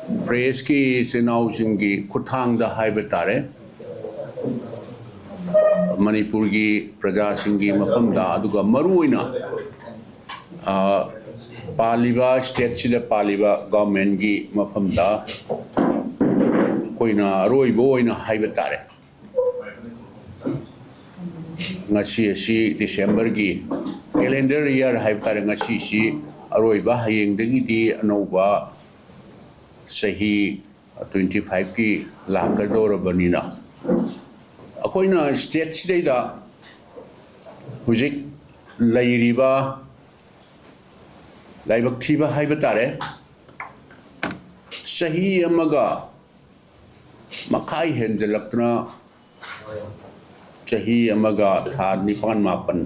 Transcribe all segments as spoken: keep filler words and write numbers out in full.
ꯄ꯭ꯔꯦꯁꯀꯤ ꯏꯆꯤꯟ ꯏꯅꯥꯎꯁꯤꯡꯒꯤ ꯈꯨꯠꯊꯥꯡꯗ ꯍꯥꯏꯕ ꯇꯥꯔꯦ, ꯃꯅꯤꯄꯨꯔꯒꯤ ꯄ꯭ꯔꯖꯥꯁꯤꯡꯒꯤ ꯃꯐꯝꯗ, ꯑꯗꯨꯒ ꯃꯔꯨꯑꯣꯏꯅ, ꯑ, ꯄꯥꯜꯂꯤꯕ ꯁ꯭ꯇꯦꯠꯁꯤꯗ ꯄꯥꯜꯂꯤꯕ ꯒꯣꯔꯃꯦꯟꯒꯤ ꯃꯐꯝꯗ ꯑꯩꯈꯣꯏꯅ ꯑꯔꯣꯏꯕ ꯑꯣꯏꯅ ꯍꯥꯏꯕ ꯇꯥꯔꯦ, ꯉꯁꯤ ꯑꯁꯤ ꯗꯤꯁꯦꯝꯕꯔꯒꯤ ꯀꯦꯂꯦꯟꯗꯔ ꯏꯌꯥꯔ ꯍꯥꯏꯕ ꯇꯥꯔꯦ, ꯉꯁꯤꯁꯤ ꯑꯔꯣꯏꯕ, ꯍꯌꯦꯡꯗꯒꯤꯗꯤ ꯑꯅꯧꯕ ꯆꯍꯤ ꯇ꯭ꯋꯦꯟꯇꯤ ꯐꯥꯏꯚꯀꯤ ꯂꯥꯛꯀꯗꯧꯔꯕꯅꯤꯅ, ꯑꯩꯈꯣꯏꯅ ꯁ꯭ꯇꯦꯠꯁꯤꯗꯩꯗ ꯍꯧꯖꯤꯛ ꯂꯩꯔꯤꯕ ꯂꯥꯏꯕꯛ ꯊꯤꯕ ꯍꯥꯏꯕ ꯇꯥꯔꯦ, ꯆꯍꯤ ꯑꯃꯒ ꯃꯈꯥꯏ ꯍꯦꯟꯖꯜꯂꯛꯇꯨꯅ, ꯆꯍꯤ ꯑꯃꯒ ꯊꯥ ꯅꯤꯄꯥꯟ ꯃꯥꯄꯟ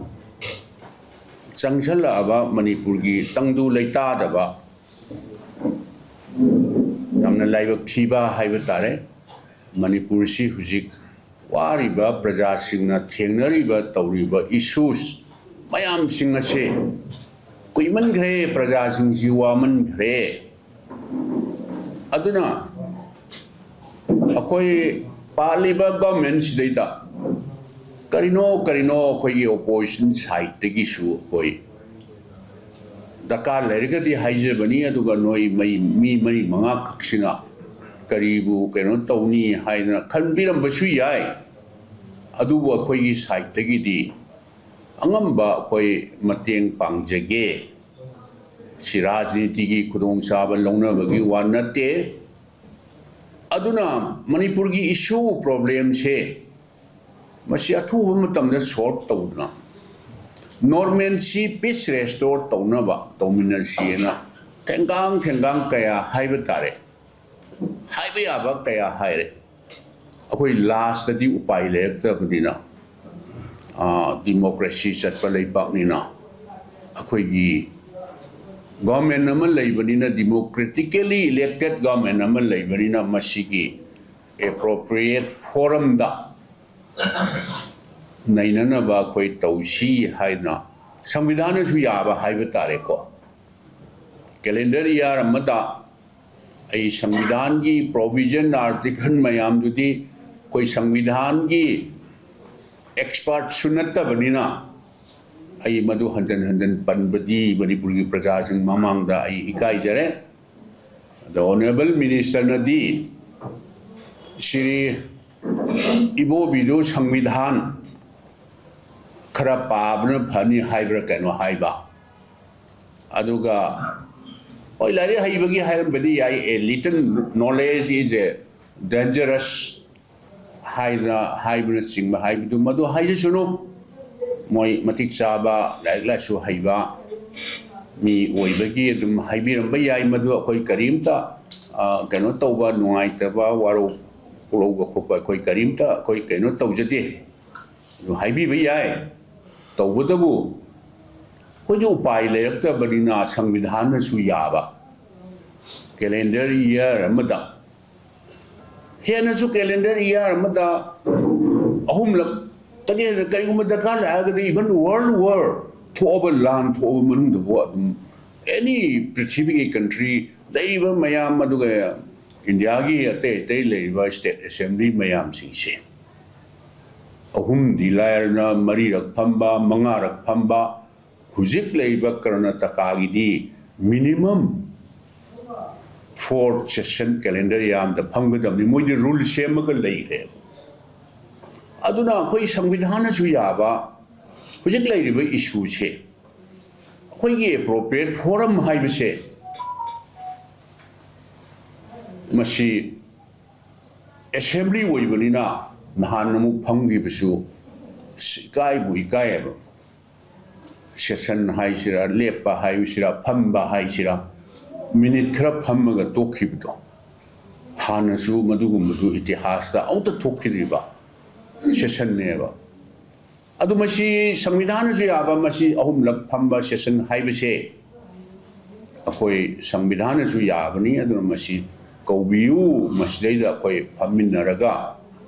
ꯆꯪꯁꯜꯂꯛꯑꯕ ꯃꯅꯤꯄꯨꯔꯒꯤ ꯇꯪꯗꯨ ꯂꯩꯇꯥꯗꯕ, ꯌꯥꯝꯅ ꯂꯥꯏꯕꯛ ꯊꯤꯕ ꯍꯥꯏꯕ ꯇꯥꯔꯦ꯫ ꯃꯅꯤꯄꯨꯔꯁꯤ ꯍꯧꯖꯤꯛ ꯋꯥꯔꯤꯕ ꯄ꯭ꯔꯖꯥꯁꯤꯡꯅ ꯊꯦꯡꯅꯔꯤꯕ, ꯇꯧꯔꯤꯕ ꯏꯁꯨꯁ ꯃꯌꯥꯝꯁꯤꯡ ꯑꯁꯦ ꯀꯨꯏꯃꯟꯈ꯭ꯔꯦ, ꯄ꯭ꯔꯖꯥꯁꯤꯡꯁꯤ ꯋꯥꯃꯟꯈ꯭ꯔꯦ꯫ ꯑꯗꯨꯅ ꯑꯩꯈꯣꯏ ꯄꯥꯜꯂꯤꯕ ꯒꯚꯔꯟꯃꯦꯟꯁꯤꯗꯩꯗ ꯀꯔꯤꯅꯣ ꯀꯔꯤꯅꯣ ꯑꯩꯈꯣꯏꯒꯤ ꯑꯣꯄꯣꯖꯤꯁꯟ ꯁꯥꯏꯠꯇꯒꯤꯁꯨ ꯑꯩꯈꯣꯏ ꯗꯔꯀꯥꯔ ꯂꯩꯔꯒꯗꯤ ꯍꯥꯏꯖꯕꯅꯤ, ꯑꯗꯨꯒ ꯅꯣꯏ ꯃꯩ-, ꯃꯤ ꯃꯔꯤ ꯃꯉꯥ ꯈꯛꯁꯤꯅ ꯀꯔꯤꯕꯨ ꯀꯩꯅꯣ ꯇꯧꯅꯤ ꯍꯥꯏꯅ ꯈꯟꯕꯤꯔꯝꯕꯁꯨ ꯌꯥꯏ꯫ ꯑꯗꯨꯕꯨ ꯑꯩꯈꯣꯏꯒꯤ ꯁꯥꯏꯠꯇꯒꯤꯗꯤ ꯑꯉꯝꯕ ꯑꯩꯈꯣꯏ ꯃꯇꯦꯡ ꯄꯥꯡꯖꯒꯦ꯫ ꯁꯤ ꯔꯥꯖꯅꯤꯇꯤꯒꯤ ꯈꯨꯗꯣꯡꯆꯥꯕ ꯂꯧꯅꯕꯒꯤ ꯋꯥ ꯅꯠꯇꯦ꯫ ꯑꯗꯨꯅ ꯃꯅꯤꯄꯨꯔꯒꯤ ꯏꯁꯨ ꯄ꯭ꯔꯣꯕ꯭ꯂꯦꯝꯁꯦ ꯃꯁꯤ ꯑꯊꯨꯕ ꯃꯇꯝꯗ ꯁꯣꯜꯕ ꯇꯧꯗꯨꯅ ꯅꯣꯔꯃꯦꯜꯁꯤ, ꯄꯤꯁ ꯔꯦꯁꯇꯣꯔ ꯇꯧꯅꯕ ꯇꯧꯃꯤꯟꯅꯁꯤꯅ ꯊꯦꯡꯒꯥꯡ ꯊꯦꯡꯒꯥꯡ ꯀꯌꯥ ꯍꯥꯏꯕ ꯇꯥꯔꯦ, ꯍꯥꯏꯕ ꯌꯥꯕ ꯀꯌꯥ ꯍꯥꯏꯔꯦ꯫ ꯑꯩꯈꯣꯏ ꯂꯥꯁꯇꯗꯤ ꯎꯄꯥꯏ ꯂꯩꯔꯛꯇꯕꯅꯤꯅ, ꯑꯥ, ꯗꯤꯃꯣꯀ꯭ꯔꯦꯁꯤ ꯆꯠꯄ ꯂꯩꯕꯥꯛꯅꯤꯅ, ꯑꯩꯈꯣꯏꯒꯤ ꯒꯣꯔꯃꯦꯟ ꯑꯃ ꯂꯩꯕꯅꯤꯅ, ꯗꯤꯃꯣꯀ꯭ꯔꯦꯇꯤꯀꯦꯂꯤ ꯏꯂꯦꯛꯇꯦꯠ ꯒꯣꯔꯃꯦꯟ ꯑꯃ ꯂꯩꯕꯅꯤꯅ, ꯃꯁꯤꯒꯤ ꯑꯦꯄ꯭ꯔꯣꯄ꯭ꯔꯤꯌꯦꯠ ꯐꯣꯔꯝꯗ ꯅꯩꯅꯅꯕ ꯑꯩꯈꯣꯏ ꯇꯧꯁꯤ ꯍꯥꯏꯅ ꯁꯪꯕꯤꯙꯥꯟꯅꯁꯨ ꯌꯥꯕ ꯍꯥꯏꯕ ꯇꯥꯔꯦꯀꯣ꯫ ꯀꯦꯂꯦꯟꯗꯔ ꯏꯌꯥꯔ ꯑꯃꯗ ꯑꯩ ꯁꯪꯕꯤꯙꯥꯟꯒꯤ provision article ꯃꯌꯥꯝꯗꯨꯗꯤ ꯑꯩꯈꯣꯏ ꯁꯪꯕꯤꯙꯥꯟꯒꯤ expertꯁꯨ ꯅꯠꯇꯕꯅꯤꯅ ꯑꯩ ꯃꯗꯨ ꯍꯟꯖꯟ ꯍꯟꯖꯟ ꯄꯟꯕꯗꯤ ꯃꯅꯤꯄꯨꯔꯒꯤ ꯄ꯭ꯔꯖꯥꯁꯤꯡ ꯃꯃꯥꯡꯗ ꯑꯩ ꯏꯀꯥꯏꯖꯔꯦ꯫ ꯑꯗꯣ Honourable Ministerꯅꯗꯤ ꯁ꯭ꯔꯤ ꯏꯕꯣꯕꯤꯗꯨ ꯁꯪꯕꯤꯙꯥꯟ ꯈꯔ ꯄꯥꯕꯅ ꯐꯅꯤ ꯍꯥꯏꯕ꯭ꯔꯥ ꯀꯩꯅꯣ ꯍꯥꯏꯕ꯫ ꯑꯗꯨꯒ ꯍꯣꯏ, ꯂꯥꯏꯔꯤꯛ ꯍꯩꯕꯒꯤ ꯍꯥꯏꯔꯝꯕꯗꯤ ꯌꯥꯏ, "A little knowledge is a dangerous" ꯍꯥꯏꯗꯅ ꯍꯥꯏꯕꯅꯆꯤꯡꯕ ꯍꯥꯏꯕꯗꯨ ꯃꯗꯨ ꯍꯥꯏꯖꯁꯅꯨ꯫ ꯃꯣꯏ ꯃꯇꯤꯛ ꯆꯥꯕ ꯂꯥꯏꯔꯤꯛ ꯂꯥꯏꯁꯨ ꯍꯩꯕ ꯃꯤ ꯑꯣꯏꯕꯒꯤ ꯑꯗꯨꯝ ꯍꯥꯏꯕꯤꯔꯝꯕ ꯌꯥꯏ꯫ ꯃꯗꯨ ꯑꯩꯈꯣꯏ ꯀꯔꯤꯝꯇ, ꯑ, ꯀꯩꯅꯣ ꯇꯧꯕ, ꯅꯨꯡꯉꯥꯏꯇꯕ, ꯋꯥꯔꯧ ꯄꯨꯛꯂꯧꯕ ꯈꯣꯠꯄ ꯑꯩꯈꯣꯏ ꯀꯔꯤꯝꯇ ꯑꯩꯈꯣꯏ ꯀꯩꯅꯣ ꯇꯧꯖꯗꯦ꯫ ꯑꯗꯨ ꯍꯥꯏꯕꯤꯕ ꯌꯥꯏ꯫ ꯇꯧꯕꯇꯕꯨ ꯑꯩꯈꯣꯏꯗꯤ ꯎꯄꯥꯏ ꯂꯩꯔꯛꯇꯕꯅꯤꯅ ꯁꯪꯕꯤꯙꯥꯟꯅꯁꯨ ꯌꯥꯕ calendar year ꯑꯃꯗ, ꯍꯦꯟꯅꯁꯨ calendar year ꯑꯃꯗ ꯑꯍꯨꯝꯂꯛꯇꯒꯤ ꯍꯦꯟꯅ ꯀꯔꯤꯒꯨꯝꯕ ꯗꯔꯀꯥꯔ ꯂꯩꯔꯒꯗꯤ, even world war ꯊꯣꯛꯑꯕ, ꯂꯥꯟ ꯊꯣꯛꯑꯕ ꯃꯅꯨꯡꯗꯐꯥꯎ ꯑꯗꯨꯝ any ꯄ꯭ꯔꯤꯊꯤꯕꯤꯒꯤ country ꯂꯩꯔꯤꯕ ꯃꯌꯥꯝ, ꯑꯗꯨꯒ ꯏꯟꯗꯤꯌꯥꯒꯤ ꯑꯇꯩ ꯑꯇꯩ ꯂꯩꯔꯤꯕ state assembly ꯃꯌꯥꯝꯁꯤꯡꯁꯦ ꯑꯍꯨꯝꯗꯤ ꯂꯥꯏꯔꯅ ꯃꯔꯤꯔꯛ ꯐꯝꯕ, ꯃꯉꯥꯔꯛ ꯐꯝꯕ, ꯍꯧꯖꯤꯛ ꯂꯩꯔꯤꯕ ꯀꯔꯅꯥꯇꯀꯥꯒꯤꯗꯤ minimum four session calendar year ꯑꯃꯗ ꯐꯝꯒꯗꯕꯅꯤ꯫ ꯃꯣꯏꯗꯤ rule ꯁꯦꯝꯃꯒ ꯂꯩꯈ꯭ꯔꯦꯕ꯫ ꯑꯗꯨꯅ ꯑꯩꯈꯣꯏ ꯁꯪꯕꯤꯙꯥꯟꯅꯁꯨ ꯌꯥꯕ ꯍꯧꯖꯤꯛ ꯂꯩꯔꯤꯕ issueꯁꯦ, ꯑꯩꯈꯣꯏꯒꯤ appropriate forum ꯍꯥꯏꯕꯁꯦ, ꯃꯁꯤ assembly ꯑꯣꯏꯕꯅꯤꯅ ꯅꯍꯥꯟ ꯑꯃꯨꯛ ꯐꯝꯈꯤꯕꯁꯨ ꯑꯁ ꯏꯀꯥꯏꯕꯨ ꯏꯀꯥꯏꯌꯦꯕ꯫ Session ꯍꯥꯏꯁꯤꯔꯥ, ꯂꯦꯞꯄ ꯍꯥꯏꯁꯤꯔꯥ, ꯐꯝꯕ ꯍꯥꯏꯁꯤꯔꯥ, minute ꯈꯔ ꯐꯝꯃꯒ ꯇꯣꯛꯈꯤꯕꯗꯣ, ꯍꯥꯟꯅꯁꯨ ꯃꯗꯨꯒꯨꯝꯕꯗꯨ ꯏꯇꯤꯍꯥꯁꯇ ꯑꯃꯨꯛꯇ ꯊꯣꯛꯈꯤꯗ꯭ꯔꯤꯕ sessionꯅꯦꯕ꯫ ꯑꯗꯨ ꯃꯁꯤ ꯁꯪꯕꯤꯙꯥꯟꯅꯁꯨ ꯌꯥꯕ, ꯃꯁꯤ ꯑꯍꯨꯝꯂꯛ ꯐꯝꯕ session ꯍꯥꯏꯕꯁꯦ ꯑꯩꯈꯣꯏ ꯁꯪꯕꯤꯙꯥꯟꯅꯁꯨ ꯌꯥꯕꯅꯤ꯫ ꯑꯗꯨꯅ ꯃꯁꯤ ꯀꯧꯕꯤꯌꯨ, ꯃꯁꯤꯗꯩꯗ ꯑꯩꯈꯣꯏ ꯐꯝꯃꯤꯟꯅꯔꯒ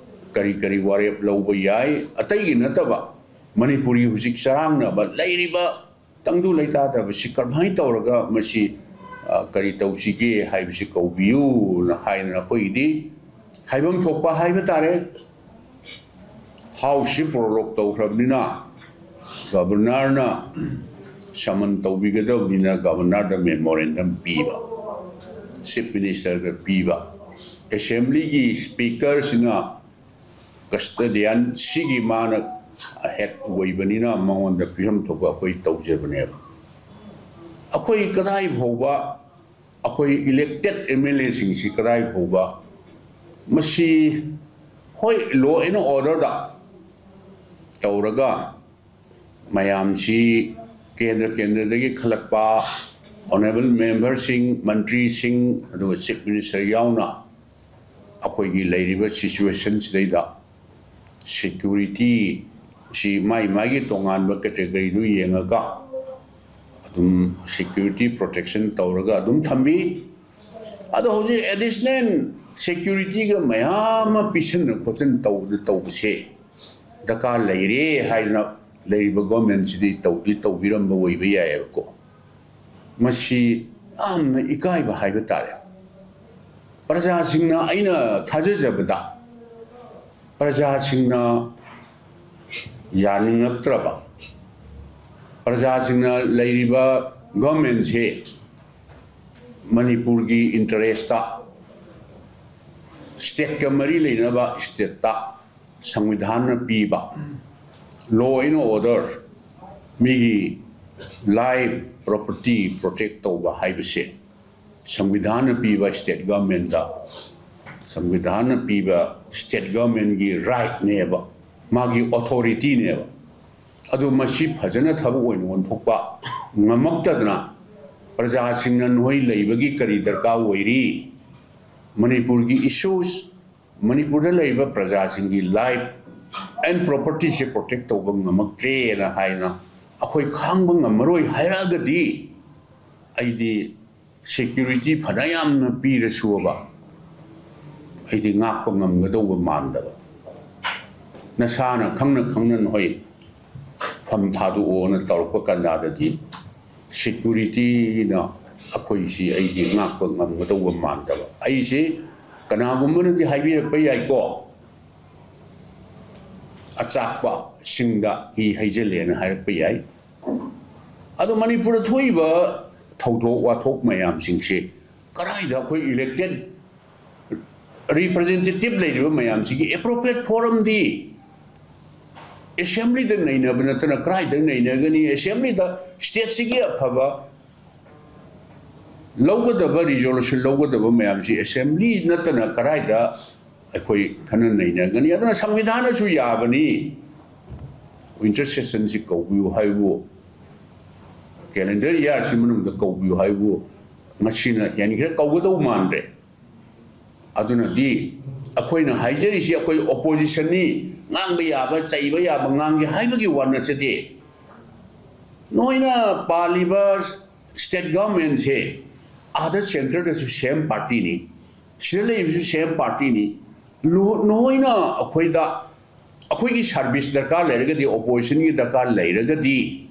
ꯀꯔꯤ ꯀꯔꯤ ꯋꯥꯔꯦꯞ ꯂꯧꯕ ꯌꯥꯏ, ꯑꯇꯩꯒꯤ ꯅꯠꯇꯕ ꯃꯅꯤꯄꯨꯔꯒꯤ ꯍꯧꯖꯤꯛ ꯆꯔꯥꯡꯅꯕ ꯂꯩꯔꯤꯕ ꯇꯪꯗꯨ ꯂꯩꯇꯥꯗꯕꯁꯤ ꯀꯔꯝꯍꯥꯏꯅ ꯇꯧꯔꯒ ꯃꯁꯤ, ꯑ, ꯀꯔꯤ ꯇꯧꯁꯤꯒꯦ ꯍꯥꯏꯕꯁꯤ ꯀꯧꯕꯤꯌꯨꯅ ꯍꯥꯏꯗꯅ ꯑꯩꯈꯣꯏꯒꯤꯗꯤ ꯍꯥꯏꯐꯝ ꯊꯣꯛꯄ ꯍꯥꯏꯕ ꯇꯥꯔꯦ꯫ ꯍꯥꯎꯁꯁꯤ ꯄ꯭ꯔꯣꯔꯣꯛ ꯇꯧꯈ꯭ꯔꯕꯅꯤꯅ ꯒꯕꯔꯅꯔꯅ ꯁꯃꯟ ꯇꯧꯕꯤꯒꯗꯕꯅꯤꯅ ꯒꯕꯔꯅꯔꯗ ꯃꯦꯃꯣꯔꯦꯟꯗꯝ ꯄꯤꯕ, ꯆꯤꯐ ꯃꯤꯅꯤꯁꯇꯔꯗ ꯄꯤꯕ, ꯑꯦꯁꯦꯝꯕ꯭ꯂꯤꯒꯤ ꯁ꯭ꯄꯤꯀꯔꯁꯤꯅ ꯀꯁꯇꯗꯤꯌꯥꯟ ꯁꯤꯒꯤ ꯃꯥꯅ ꯍꯦꯠ ꯑꯣꯏꯕꯅꯤꯅ ꯃꯉꯣꯟꯗ ꯄꯤꯐꯝ ꯊꯣꯛꯄ ꯑꯩꯈꯣꯏ ꯇꯧꯖꯕꯅꯦꯕ꯫ ꯑꯩꯈꯣꯏ ꯀꯗꯥꯏ ꯐꯥꯎꯕ, ꯑꯩꯈꯣꯏ ꯏꯂꯦꯛꯇꯦꯠ ꯑꯦꯝ ꯑꯦꯜ ꯑꯦꯁꯤꯡꯁꯤ ꯀꯗꯥꯏ ꯐꯥꯎꯕ ꯃꯁꯤ, ꯍꯣꯏ, ꯂꯣ ꯑꯦꯟ ꯑꯣꯔꯗꯔꯗ ꯇꯧꯔꯒ ꯃꯌꯥꯝꯁꯤ ꯀꯦꯟꯗ꯭ꯔ ꯀꯦꯟꯗ꯭ꯔꯗꯒꯤ ꯈꯜꯂꯛꯄ ꯑꯣꯅꯔꯦꯕꯜ ꯃꯦꯝꯕꯔꯁꯤꯡ, ꯃꯟꯇ꯭ꯔꯤꯁꯤꯡ, ꯑꯗꯨꯒ ꯆꯤꯐ ꯃꯤꯅꯤꯁꯇꯔ ꯌꯥꯎꯅ ꯑꯩꯈꯣꯏꯒꯤ ꯂꯩꯔꯤꯕ ꯁꯤꯆꯨꯋꯦꯁꯟꯁꯤꯗꯩꯗ ꯁꯦꯀ꯭ꯌꯨꯔꯤꯇꯤ ꯁꯤ ꯃꯥꯏ ꯃꯥꯏꯒꯤ ꯇꯣꯉꯥꯟꯕ ꯀꯦꯇꯦꯒꯣꯔꯤꯗꯨ ꯌꯦꯡꯉꯒ ꯑꯗꯨꯝ ꯁꯦꯀ꯭ꯌꯨꯔꯤꯇꯤ ꯄ꯭ꯔꯣꯇꯦꯛꯁꯟ ꯇꯧꯔꯒ ꯑꯗꯨꯝ ꯊꯝꯕꯤ꯫ ꯑꯗꯣ ꯍꯧꯖꯤꯛ ꯑꯦꯗꯤꯁꯅꯦꯜ ꯁꯦꯀ꯭ꯌꯨꯔꯤꯇꯤꯒ ꯃꯌꯥꯝ ꯑꯃ ꯄꯤꯁꯤꯟꯅ ꯈꯣꯠꯆꯤꯟ ꯇꯧꯕꯗ ꯇꯧꯕꯁꯦ ꯗꯔꯀꯥꯔ ꯂꯩꯔꯦ ꯍꯥꯏꯗꯅ ꯂꯩꯔꯤꯕ ꯒꯣꯔꯃꯦꯟꯁꯤꯗꯤ ꯇꯧꯗꯤ ꯇꯧꯕꯤꯔꯝꯕ ꯑꯣꯏꯕ ꯌꯥꯏꯑꯕꯀꯣ꯫ ꯃꯁꯤ ꯌꯥꯝꯅ ꯏꯀꯥꯏꯕ ꯍꯥꯏꯕ ꯇꯥꯔꯦ꯫ ꯄ꯭ꯔꯖꯥꯁꯤꯡꯅ, ꯑꯩꯅ ꯊꯥꯖꯖꯕꯗ ꯄ꯭ꯔꯖꯥꯁꯤꯡꯅ ꯌꯥꯅꯤꯡꯉꯛꯇ꯭ꯔꯕ, ꯄ꯭ꯔꯖꯥꯁꯤꯡꯅ ꯂꯩꯔꯤꯕ ꯒꯣꯔꯃꯦꯟꯁꯦ ꯃꯅꯤꯄꯨꯔꯒꯤ ꯏꯟꯇꯔꯦꯁꯇ, ꯁ꯭ꯇꯦꯠꯀ ꯃꯔꯤ ꯂꯩꯅꯕ ꯁ꯭ꯇꯦꯠꯇ ꯁꯪꯕꯤꯙꯥꯟꯅ ꯄꯤꯕ law and order, ꯃꯤꯒꯤ life property protect ꯇꯧꯕ ꯍꯥꯏꯕꯁꯦ ꯁꯪꯕꯤꯙꯥꯟꯅ ꯄꯤꯕ ꯁ꯭ꯇꯦꯠ ꯒꯣꯔꯃꯦꯟꯗ, ꯁꯪꯕꯤꯙꯥꯟꯅ ꯄꯤꯕ ꯁ꯭ꯇꯦꯠ ꯒꯣꯔꯃꯦꯟꯒꯤ ꯔꯥꯏꯠꯅꯦꯕ, ꯃꯥꯒꯤ ꯑꯣꯊꯣꯔꯤꯇꯤꯅꯦꯕ꯫ ꯑꯗꯨ ꯃꯁꯤ ꯐꯖꯅ ꯊꯕꯛ ꯑꯣꯏꯅ ꯑꯣꯟꯊꯣꯛꯄ ꯉꯝꯃꯛꯇꯗꯅ ꯄ꯭ꯔꯖꯥꯁꯤꯡꯅ ꯅꯣꯏ ꯂꯩꯕꯒꯤ ꯀꯔꯤ ꯗꯔꯀꯥꯔ ꯑꯣꯏꯔꯤ? ꯃꯅꯤꯄꯨꯔꯒꯤ ꯏꯁꯨꯁ, ꯃꯅꯤꯄꯨꯔꯗ ꯂꯩꯔꯤꯕ ꯄ꯭ꯔꯖꯥꯁꯤꯡꯒꯤ life and propertyꯁꯦ protect ꯇꯧꯕ ꯉꯝꯃꯛꯇ꯭ꯔꯦꯅ ꯍꯥꯏꯅ ꯑꯩꯈꯣꯏ ꯈꯥꯡꯕ ꯉꯝꯃꯔꯣꯏ ꯍꯥꯏꯔꯛꯑꯒꯗꯤ ꯑꯩꯗꯤ ꯁꯦꯀ꯭ꯌꯨꯔꯤꯇꯤ ꯐꯅ ꯌꯥꯝꯅ ꯄꯤꯔꯁꯨꯕ ꯑꯩꯗꯤ ꯉꯥꯛꯄ ꯉꯝꯒꯗꯧꯕ ꯃꯥꯟꯗꯕ꯫ ꯅꯁꯥꯅ ꯈꯪꯅ ꯈꯪꯅ ꯅꯈꯣꯏ ꯐꯝ ꯊꯥꯗꯣꯛꯑꯣꯅ ꯇꯧꯔꯛꯄ ꯀꯥꯟꯗꯗꯤ ꯁꯦꯀ꯭ꯌꯨꯔꯤꯇꯤꯅ ꯑꯩꯈꯣꯏꯁꯤ ꯑꯩꯗꯤ ꯉꯥꯛꯄ ꯉꯝꯒꯗꯧꯕ ꯃꯥꯟꯗꯕ꯫ ꯑꯩꯁꯤ ꯀꯅꯥꯒꯨꯝꯕꯅꯗꯤ ꯍꯥꯏꯕꯤꯔꯛꯄ ꯌꯥꯏꯀꯣ, "ꯑꯆꯥꯛꯄ ꯁꯤꯡꯗ ꯍꯤ ꯍꯩꯖꯤꯜꯂꯦꯅ" ꯍꯥꯏꯔꯛꯄ ꯌꯥꯏ꯫ ꯑꯗꯣ ꯃꯅꯤꯄꯨꯔꯗ ꯊꯣꯛꯏꯕ ꯊꯧꯗꯣꯛ ꯋꯥꯊꯣꯛ ꯃꯌꯥꯝꯁꯤꯡꯁꯤ ꯀꯗꯥꯏꯗ ꯑꯩꯈꯣꯏ ꯏꯂꯦꯛꯇꯦꯠ ꯔꯤꯄ꯭ꯔꯖꯦꯟꯇꯦꯇꯤꯚ ꯂꯩꯔꯤꯕ ꯃꯌꯥꯝꯁꯤꯒꯤ ꯑꯦꯄ꯭ꯔꯣꯄ꯭ꯔꯤꯌꯦꯠ ꯐꯣꯔꯝꯗꯤ ꯑꯦꯁꯦꯝꯕ꯭ꯂꯤꯗ ꯅꯩꯅꯕ ꯅꯠꯇꯅ ꯀꯗꯥꯏꯗ ꯅꯩꯅꯒꯅꯤ? ꯑꯦꯁꯦꯝꯕ꯭ꯂꯤꯗ ꯁ꯭ꯇꯦꯠꯁꯤꯒꯤ ꯑꯐꯕ ꯂꯧꯒꯗꯕ, ꯔꯤꯖꯣꯂꯨꯁꯟ ꯂꯧꯒꯗꯕ ꯃꯌꯥꯝꯁꯤ ꯑꯦꯁꯦꯝꯕ꯭ꯂꯤ ꯅꯠꯇꯅ ꯀꯗꯥꯏꯗ ꯑꯩꯈꯣꯏ ꯈꯟꯅ ꯅꯩꯅꯒꯅꯤ? ꯑꯗꯨꯅ ꯁꯪꯕꯤꯙꯥꯟꯅꯁꯨ ꯌꯥꯕꯅꯤ꯫ ꯋꯤꯟꯇꯔ ꯁꯦꯁꯟꯁꯤ ꯀꯧꯕꯤꯌꯨ ꯍꯥꯏꯕꯨ, ꯀꯦꯂꯦꯟꯗꯔ ꯏꯌꯥꯔꯁꯤ ꯃꯅꯨꯡꯗ ꯀꯧꯕꯤꯌꯨ ꯍꯥꯏꯕꯨ, ꯉꯁꯤꯅ ꯍꯦꯟꯈ꯭ꯔꯦ, ꯀꯧꯒꯗꯧ ꯃꯥꯟꯗ꯭ꯔꯦ꯫ ꯑꯗꯨꯅꯗꯤ ꯑꯩꯈꯣꯏꯅ ꯍꯥꯏꯖꯔꯤꯁꯤ, ꯑꯩꯈꯣꯏ ꯑꯣꯄꯣꯖꯤꯁꯟꯅꯤ, ꯉꯥꯡꯕ ꯌꯥꯕ, ꯆꯩꯕ ꯌꯥꯕ ꯉꯥꯡꯒꯦ ꯍꯥꯏꯕꯒꯤ ꯋꯥ ꯅꯠꯆꯗꯦ꯫ ꯅꯣꯏꯅ ꯄꯥꯜꯂꯤꯕ ꯁ꯭ꯇꯦꯠ ꯒꯚꯔꯟꯃꯦꯟꯁꯦ ꯑꯥꯗ ꯁꯦꯟꯇꯔꯗꯁꯨ ꯁꯦꯝ ꯄꯥꯔꯇꯤꯅꯤ, ꯁꯤꯗ ꯂꯩꯕꯁꯨ ꯁꯦꯝ ꯄꯥꯔꯇꯤꯅꯤ꯫ ꯂꯨ-, ꯅꯣꯏꯅ ꯑꯩꯈꯣꯏꯗ, ꯑꯩꯈꯣꯏꯒꯤ ꯁꯥꯔꯚꯤꯁ ꯗꯔꯀꯥꯔ ꯂꯩꯔꯒꯗꯤ, ꯑꯣꯄꯣꯖꯤꯁꯟꯒꯤ ꯗꯔꯀꯥꯔ ꯂꯩꯔꯒꯗꯤ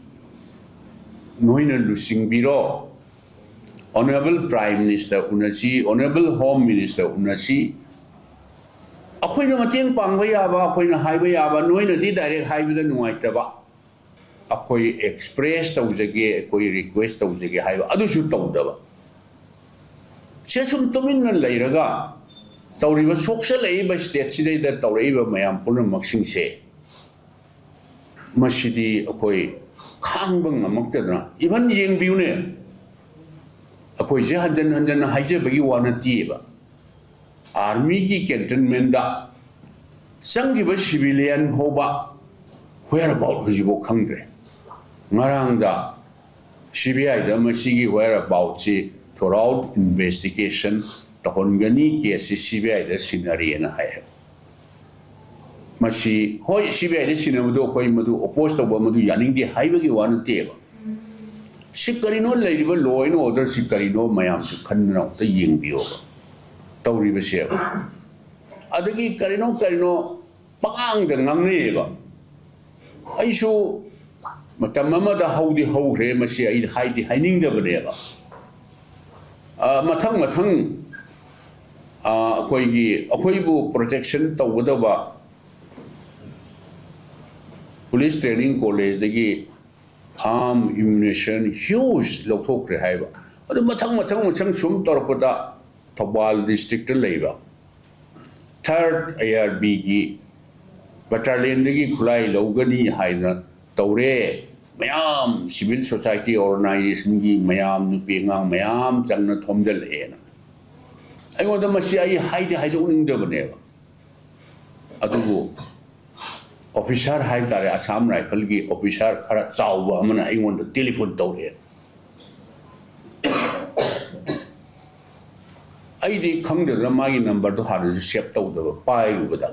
ꯅꯣꯏꯅ ꯂꯨꯆꯤꯡꯕꯤꯔꯣ꯫ ꯑꯣꯅꯔꯦꯕꯜ ꯄ꯭ꯔꯥꯏꯝ ꯃꯤꯅꯤꯁꯇꯔ ꯎꯅꯁꯤ, ꯑꯣꯅꯔꯦꯕꯜ ꯍꯣꯝ ꯃꯤꯅꯤꯁꯇꯔ ꯎꯅꯁꯤ꯫ ꯑꯩꯈꯣꯏꯅ ꯃꯇꯦꯡ ꯄꯥꯡꯕ ꯌꯥꯕ, ꯑꯩꯈꯣꯏꯅ ꯍꯥꯏꯕ ꯌꯥꯕ, ꯅꯣꯏꯅꯗꯤ ꯗꯥꯏꯔꯦꯛ ꯍꯥꯏꯕꯗ ꯅꯨꯡꯉꯥꯏꯇꯕ, ꯑꯩꯈꯣꯏ ꯑꯦꯛꯁꯄ꯭ꯔꯦꯁ ꯇꯧꯖꯒꯦ, ꯑꯩꯈꯣꯏ ꯔꯤꯀ꯭ꯋꯦꯁ ꯇꯧꯖꯒꯦ ꯍꯥꯏꯕ ꯑꯗꯨꯁꯨ ꯇꯧꯗꯕ꯫ ꯁꯦ ꯁꯨꯝ ꯇꯨꯃꯤꯟꯅ ꯂꯩꯔꯒ ꯇꯧꯔꯤꯕ, ꯁꯣꯛꯆꯜꯂꯛꯏꯕ ꯁ꯭ꯇꯦꯠꯁꯤꯗꯩꯗ ꯇꯧꯔꯛꯏꯕ ꯃꯌꯥꯝ ꯄꯨꯝꯅꯃꯛꯁꯤꯡꯁꯦ, ꯃꯁꯤꯗꯤ ꯑꯩꯈꯣꯏ ꯈꯥꯡꯕ ꯉꯝꯃꯛꯇꯗꯅ, ꯏꯚꯟ ꯌꯦꯡꯕꯤꯌꯨꯅꯦ, ꯑꯩꯈꯣꯏꯁꯦ ꯍꯟꯖꯟ ꯍꯟꯖꯟꯅ ꯍꯥꯏꯖꯕꯒꯤ ꯋꯥ ꯅꯠꯇꯦꯕ, ꯑꯥꯔꯃꯤꯒꯤ ꯀꯦꯟꯇꯟꯃꯦꯟꯗ ꯆꯪꯈꯤꯕ ꯁꯤꯚꯤꯂꯤꯌꯟ ꯐꯥꯎꯕ whereabout ꯍꯧꯖꯤꯛꯐꯥꯎ ꯈꯪꯗ꯭ꯔꯦ꯫ ꯉꯔꯥꯡꯗ ꯁꯤ ꯕꯤ ꯑꯥꯏꯗ ꯃꯁꯤꯒꯤ whereaboutꯁꯤ thorough investigation ꯇꯧꯍꯟꯒꯅꯤ, ꯀꯦꯁꯁꯤ ꯁꯤ ꯕꯤ ꯑꯥꯏꯗ ꯁꯤꯟꯅꯔꯦꯅ ꯍꯥꯏꯌꯦ꯫ ꯃꯁꯤ, ꯍꯣꯏ, ꯁꯤ ꯕꯤ ꯑꯥꯏꯗ ꯁꯤꯟꯅꯕꯗꯣ ꯑꯩꯈꯣꯏ ꯃꯗꯨ ꯑꯣꯄꯣꯖ ꯇꯧꯕ, ꯃꯗꯨ ꯌꯥꯅꯤꯡꯗꯦ ꯍꯥꯏꯕꯒꯤ ꯋꯥ ꯅꯠꯇꯦꯕ꯫ ꯁꯤ ꯀꯔꯤꯅꯣ, ꯂꯩꯔꯤꯕ law and orderꯁꯤ ꯀꯔꯤꯅꯣ, ꯃꯌꯥꯝꯁꯤ ꯈꯟꯗꯅ ꯑꯝꯇ ꯌꯦꯡꯕꯤꯌꯣꯕ ꯇꯧꯔꯤꯕꯁꯦ꯫ ꯑꯗꯒꯤ ꯀꯔꯤꯅꯣ ꯀꯔꯤꯅꯣ ꯄꯉꯥꯡꯗ ꯉꯥꯡꯅꯩꯌꯦꯕ꯫ ꯑꯩꯁꯨ ꯃꯇꯝ ꯑꯃꯗ ꯍꯧꯗꯤ ꯍꯧꯈ꯭ꯔꯦ, ꯃꯁꯤ ꯑꯩ ꯍꯥꯏꯗꯤ ꯍꯥꯏꯅꯤꯡꯗꯕꯅꯦꯕ꯫ ꯑ, ꯃꯊꯪ ꯃꯊꯪ, ꯑ, ꯑꯩꯈꯣꯏꯒꯤ, ꯑꯩꯈꯣꯏꯕꯨ protection ꯇꯧꯒꯗꯕ police training collegeꯗꯒꯤ arm ammunition huge ꯂꯧꯊꯣꯛꯈ꯭ꯔꯦ ꯍꯥꯏꯕ꯫ ꯑꯗꯨ ꯃꯊꯪ ꯃꯊꯪ ꯃꯊꯪ ꯁꯨꯝ ꯇꯧꯔꯛꯄꯗ ꯊꯧꯕꯥꯜ districtꯇ ꯂꯩꯕ third IRBꯒꯤ battalionꯗꯒꯤ ꯈꯨꯠꯂꯥꯏ ꯂꯧꯒꯅꯤ ꯍꯥꯏꯗꯅ ꯇꯧꯔꯦ꯫ ꯃꯌꯥꯝ civil society organizationꯒꯤ ꯃꯌꯥꯝ, ꯅꯨꯄꯤ ꯑꯉꯥꯡ ꯃꯌꯥꯝ ꯆꯪꯅ ꯊꯣꯝꯖꯤꯜꯂꯛꯑꯦꯅ꯫ ꯑꯩꯉꯣꯟꯗ ꯃꯁꯤ ꯑꯩ ꯍꯥꯏꯗꯤ ꯍꯥꯏꯗꯣꯛꯅꯤꯡꯗꯕꯅꯦꯕ꯫ ꯑꯗꯨꯕꯨ officer ꯍꯥꯏ ꯇꯥꯔꯦ, Assam Rifleꯒꯤ officer ꯈꯔ ꯆꯥꯎꯕ ꯑꯃꯅ ꯑꯩꯉꯣꯟꯗ telephone ꯇꯧꯔꯛꯑꯦ꯫ ꯑꯩꯗꯤ ꯈꯪꯗꯗꯅ ꯃꯥꯒꯤ numberꯗꯣ ꯍꯥꯟꯅꯁꯨ save ꯇꯧꯗꯕ, ꯄꯥꯏꯔꯨꯕꯗ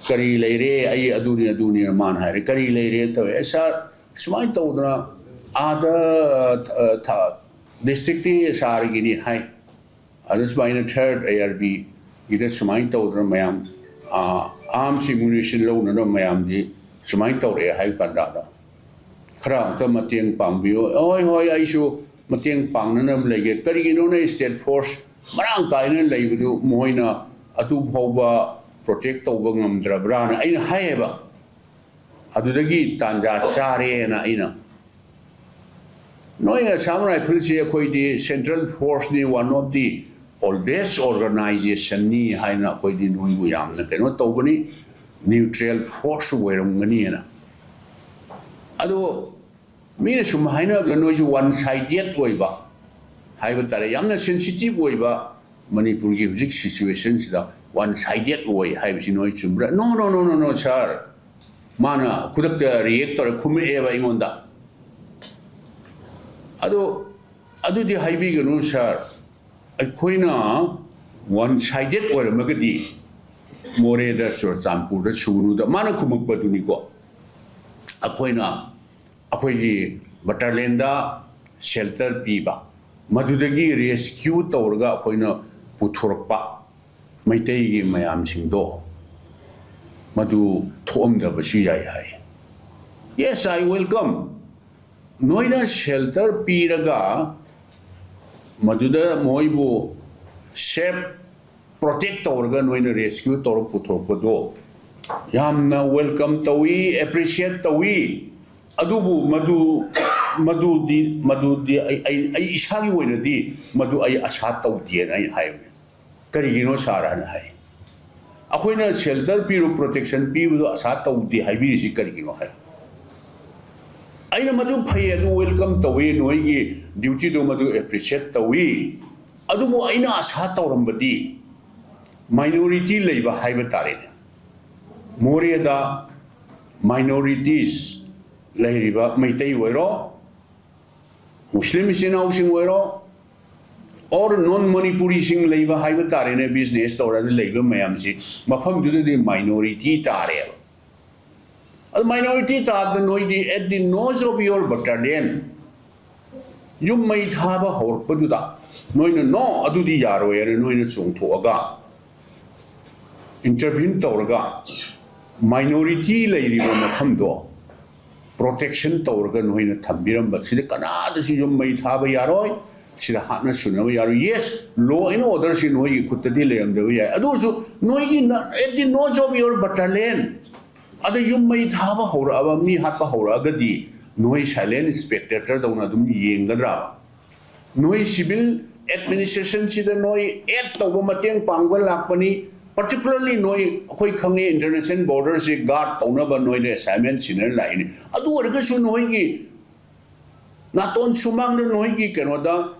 "ꯀꯔꯤ ꯂꯩꯔꯦ?" "ꯑꯩ ꯑꯗꯨꯅꯤ ꯑꯗꯨꯅꯤ" ꯃꯥꯅ ꯍꯥꯏꯔꯦ꯫ "ꯀꯔꯤ ꯂꯩꯔꯦ?" ꯇꯧꯋꯦ꯫ "ꯑꯦ sir, ꯁꯨꯃꯥꯏꯅ ꯇꯧꯗꯅ ꯑꯥꯗ, ꯑ, ꯊ-, districtꯀꯤ sirꯒꯤꯅꯤ" ꯍꯥꯏ꯫ ꯑꯗ ꯁꯨꯃꯥꯏꯅ third IRBꯒꯤꯗ ꯁꯨꯃꯥꯏꯅ ꯇꯧꯗꯅ ꯃꯌꯥꯝ, ꯑ, arms ammunition ꯂꯧꯅꯅꯕ ꯃꯌꯥꯝꯗꯤ ꯁꯨꯃꯥꯏꯅ ꯇꯧꯔꯛꯑꯦ ꯍꯥꯏꯕ ꯀꯥꯟꯗ, ꯈꯔ ꯑꯝꯇ ꯃꯇꯦꯡ ꯄꯥꯡꯕꯤꯌꯨ꯫ "ꯍꯣꯏ, ꯍꯣꯏ, ꯑꯩꯁꯨ ꯃꯇꯦꯡ ꯄꯥꯡꯅꯅꯕ ꯂꯩꯒꯦ꯫ ꯀꯔꯤꯒꯤꯅꯣꯅꯦ state force ꯃꯔꯥꯡ ꯀꯥꯏꯅ ꯂꯩꯕꯗꯨ ꯃꯈꯣꯏꯅ ꯑꯗꯨ ꯐꯥꯎꯕ protect ꯇꯧꯕ ꯉꯝꯗ꯭ꯔꯕ꯭ꯔꯥꯅ?" ꯑꯩꯅ ꯍꯥꯏꯌꯦꯕ꯫ ꯑꯗꯨꯗꯒꯤ ꯇꯥꯟꯖꯥ ꯆꯥꯔꯦꯅ ꯑꯩꯅ, "ꯅꯣꯏ Assam Riflesꯁꯤ ꯑꯩꯈꯣꯏꯗꯤ central forceꯅꯤ, one of the oldest organizationꯅꯤ ꯍꯥꯏꯅ ꯑꯩꯈꯣꯏꯗꯤ ꯅꯣꯏꯕꯨ ꯌꯥꯝꯅ ꯀꯩꯅꯣ ꯇꯧꯕꯅꯤ, neutral force ꯑꯣꯏꯔꯝꯒꯅꯤꯅ"꯫ ꯑꯗꯣ ꯃꯤꯅ ꯁꯨꯝ ꯍꯥꯏꯅꯕꯗ ꯅꯣꯏꯁꯨ one sided ꯑꯣꯏꯕ ꯍꯥꯏꯕ ꯇꯥꯔꯦ, ꯌꯥꯝꯅ sensitive ꯑꯣꯏꯕ, ꯃꯅꯤꯄꯨꯔꯒꯤ ꯍꯧꯖꯤꯛ situationꯁꯤꯗ one sided ꯑꯣꯏ ꯍꯥꯏꯕꯁꯤ ꯅꯣꯏ ꯆꯨꯝꯕ꯭ꯔꯥ? "No, no, no, no, no, sir." ꯃꯥꯅ ꯈꯨꯗꯛꯇ react ꯇꯧꯔ ꯈꯨꯝꯃꯛꯑꯦꯕ ꯑꯩꯉꯣꯟꯗ꯫ ꯑꯗꯣ ꯑꯗꯨꯗꯤ ꯍꯥꯏꯕꯤꯒꯅꯨ sir, ꯑꯩꯈꯣꯏꯅ one sided ꯑꯣꯏꯔꯝꯃꯒꯗꯤ ꯃꯣꯔꯦꯗ, ꯆꯨꯔꯆꯥꯟꯄꯨꯔꯗ, ꯁꯨꯒꯅꯨꯗ, ꯃꯥꯅ ꯈꯨꯝꯃꯛꯄꯗꯨꯅꯤꯀꯣ꯫ ꯑꯩꯈꯣꯏꯅ ꯑꯩꯈꯣꯏꯒꯤ battalionꯗ shelter ꯄꯤꯕ, ꯃꯗꯨꯗꯒꯤ rescue ꯇꯧꯔꯒ ꯑꯩꯈꯣꯏꯅ ꯄꯨꯊꯣꯔꯛꯄ ꯃꯩꯇꯩꯒꯤ ꯃꯌꯥꯝꯁꯤꯡꯗꯣ ꯃꯗꯨ ꯊꯣꯛꯑꯝꯗꯕꯁꯨ ꯌꯥꯏ ꯍꯥꯏ꯫ Yes, I welcome. ꯅꯣꯏꯅ shelter ꯄꯤꯔꯒ ꯃꯗꯨꯗ ꯃꯣꯏꯕꯨ ꯁꯦꯐ, ꯄ꯭ꯔꯣꯇꯦꯛ ꯇꯧꯔꯒ ꯅꯣꯏꯅ ꯔꯦꯁꯀ꯭ꯌꯨ ꯇꯧꯔꯒ ꯄꯨꯊꯣꯔꯛꯄꯗꯣ ꯌꯥꯝꯅ ꯋꯦꯜꯀꯝ ꯇꯧꯏ, ꯑꯦꯄ꯭ꯔꯤꯁꯤꯌꯦꯠ ꯇꯧꯏ꯫ ꯑꯗꯨꯕꯨ ꯃꯗꯨ, ꯃꯗꯨꯗꯤ, ꯃꯗꯨꯗꯤ ꯑꯩ, ꯑꯩ, ꯑꯩ ꯏꯁꯥꯒꯤ ꯑꯣꯏꯅꯗꯤ ꯃꯗꯨ ꯑꯩ ꯑꯁꯥ ꯇꯧꯗꯦꯅ ꯑꯩ ꯍꯥꯏꯕꯅꯤ꯫ "ꯀꯔꯤꯒꯤꯅꯣ ꯁꯥꯔ?" ꯍꯥꯏꯅ ꯍꯥꯏ꯫ "ꯑꯩꯈꯣꯏꯅ ꯁꯦꯜꯇꯔ ꯄꯤꯔꯨ, ꯄ꯭ꯔꯣꯇꯦꯛꯁꯟ ꯄꯤꯕꯗꯣ ꯑꯁꯥ ꯇꯧꯗꯦ ꯍꯥꯏꯕꯤꯔꯤꯁꯤ ꯀꯔꯤꯒꯤꯅꯣ?" ꯍꯥꯏ꯫ ꯑꯩꯅ ꯃꯗꯨ ꯐꯩ, ꯑꯗꯨ ꯋꯦꯜꯀꯝ ꯇꯧꯏ, ꯅꯣꯏꯒꯤ ꯗ꯭ꯌꯨꯇꯤꯗꯣ ꯃꯗꯨ ꯑꯦꯄ꯭ꯔꯤꯁꯤꯌꯦꯠ ꯇꯧꯏ꯫ ꯑꯗꯨꯕꯨ ꯑꯩꯅ ꯑꯁꯥ ꯇꯧꯔꯝꯕꯗꯤ ꯃꯥꯏꯅꯣꯔꯤꯇꯤ ꯂꯩꯕ ꯍꯥꯏꯕ ꯇꯥꯔꯦꯅꯦ꯫ ꯃꯣꯔꯦꯗ ꯃꯥꯏꯅꯣꯔꯤꯇꯤꯁ ꯂꯩꯔꯤꯕ ꯃꯩꯇꯩ ꯑꯣꯏꯔꯣ, ꯃꯨꯁꯂꯤꯝ ꯏꯆꯤꯟ ꯏꯅꯥꯎꯁꯤꯡ ꯑꯣꯏꯔꯣ, ꯑꯣꯔ ꯅꯣꯟ ꯃꯅꯤꯄꯨꯔꯤꯁꯤꯡ ꯂꯩꯕ ꯍꯥꯏꯕ ꯇꯥꯔꯦꯅꯦ, ꯕꯤꯖꯤꯅꯦꯁ ꯇꯧꯔꯒ ꯂꯩꯕ ꯃꯌꯥꯝꯁꯤ ꯃꯐꯝꯗꯨꯗꯗꯤ ꯃꯥꯏꯅꯣꯔꯤꯇꯤ ꯇꯥꯔꯦꯕ꯫ ꯑꯗꯨ ꯃꯥꯏꯅꯣꯔꯤꯇꯤ ꯇꯥꯕꯗ ꯅꯣꯏꯗꯤ at the nose of your battalion, ꯌꯨꯝ ꯃꯩ ꯊꯥꯕ ꯍꯧꯔꯛꯄꯗꯨꯗ ꯅꯣꯏꯅ "No, ꯑꯗꯨꯗꯤ ꯌꯥꯔꯣꯏ" ꯍꯥꯏꯅ ꯅꯣꯏꯅ ꯆꯣꯡꯊꯣꯛꯑꯒ, ꯏꯟꯇꯔꯚ꯭ꯌꯨ ꯇꯧꯔꯒ, ꯃꯥꯏꯅꯣꯔꯤꯇꯤ ꯂꯩꯔꯤꯕ ꯃꯐꯝꯗꯣ ꯄ꯭ꯔꯣꯇꯦꯛꯁꯟ ꯇꯧꯔꯒ ꯅꯣꯏꯅ ꯊꯝꯕꯤꯔꯝꯕ, ꯁꯤꯗ ꯀꯅꯥꯗꯁꯨ ꯌꯨꯝ ꯃꯩ ꯊꯥꯕ ꯌꯥꯔꯣꯏ, ꯁꯤꯗ ꯍꯥꯠꯅ ꯁꯨꯅꯕ ꯌꯥꯔꯣꯏ꯫ Yes, law and order ꯁꯤ ꯅꯣꯏꯒꯤ ꯈꯨꯠꯇꯗꯤ ꯂꯩꯔꯝꯗꯕ ꯌꯥꯏ, ꯑꯗꯨ ꯑꯣꯏꯔꯁꯨ ꯅꯣꯏꯒꯤ at the nose of your battalion, ꯑꯗ ꯌꯨꯝ ꯃꯩ ꯊꯥꯕ ꯍꯧꯔꯛꯑꯕ, ꯃꯤ ꯍꯥꯠꯄ ꯍꯧꯔꯛꯑꯒꯗꯤ ꯅꯣꯏ ꯁꯥꯏꯂꯦꯟ ꯏꯁꯄꯦꯛꯇꯦꯇꯔ ꯗꯧꯅ ꯑꯗꯨꯝ ꯌꯦꯡꯒꯗ꯭ꯔꯥꯕ? ꯅꯣꯏ ꯁꯤꯚꯤꯜ ꯑꯦꯗꯃꯤꯅꯤꯁꯇ꯭ꯔꯦꯁꯟꯁꯤꯗ ꯅꯣꯏ ꯑꯦꯗ ꯇꯧꯕ, ꯃꯇꯦꯡ ꯄꯥꯡꯕ ꯂꯥꯛꯄꯅꯤ꯫ ꯄꯥꯔꯇꯤꯀꯨꯂꯔꯂꯤ ꯅꯣꯏ, ꯑꯩꯈꯣꯏ ꯈꯪꯉꯦ, ꯏꯟꯇꯔꯅꯦꯁꯅꯦꯜ ꯕꯣꯔꯗꯔꯁꯤ ꯒꯥꯔꯗ ꯇꯧꯅꯕ ꯅꯣꯏꯗ ꯑꯦꯁꯥꯏꯟꯃꯦꯟ ꯁꯤꯟꯅꯔ ꯂꯥꯛꯏꯅꯤ꯫ ꯑꯗꯨ ꯑꯣꯏꯔꯒꯁꯨ ꯅꯣꯏꯒꯤ ꯅꯥꯇꯣꯟ ꯁꯨꯃꯥꯡꯗ ꯅꯣꯏꯒꯤ ꯀꯩꯅꯣꯗ